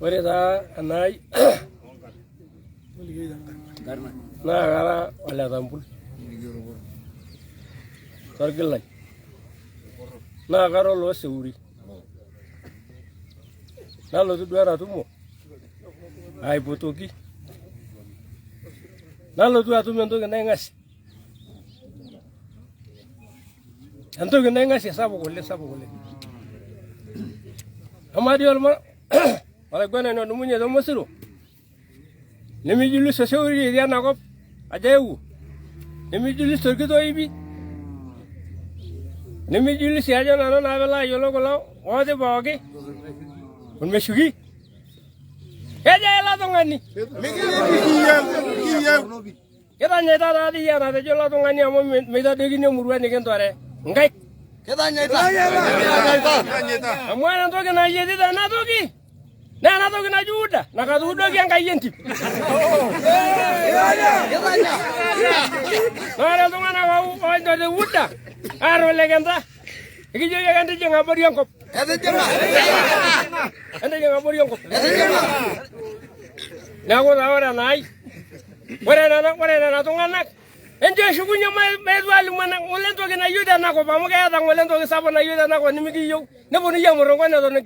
Ore taa enaai naa kara ole Tambul torgilai naa kara oloo Seuri nalotu duo ena tumo aipotoki nalotu atum entoki naing'asie entoki naing'asie sapuk oleng sapuk oleng amaa dii olaiguanani odumunye tomosiro nemijulisho seuri etii enakop ajo aewuo nemijulisho orkitoipi nemijulisho ajo nanu naa piilo ayiolou kulo ooti pooki ormeshuki kejo ilo tung'ani Kitanyaita taa dii enatejo ilo tung'ani amu meitadoikini emurua nikintore nkaik. Kitanyaita. Amu ore entoki nayieti tena toki naa ena toki naji UDA nakatuudoki Enkai entim. Naa ore iltung'anak ointote UDA aatolekenta ekijoki ake entijing' abori enkop. Etijing'a. Entijing' abori enkop. Etijing'a. Neeku taa ore enaai ore nena tung'anak encho eshukunye maetu alimu ng'ole entoki nayieu tenakop amu keeta ng'ole entoki sapuk nayieu tenakop nimikiyieu neponunui amut enkop eton.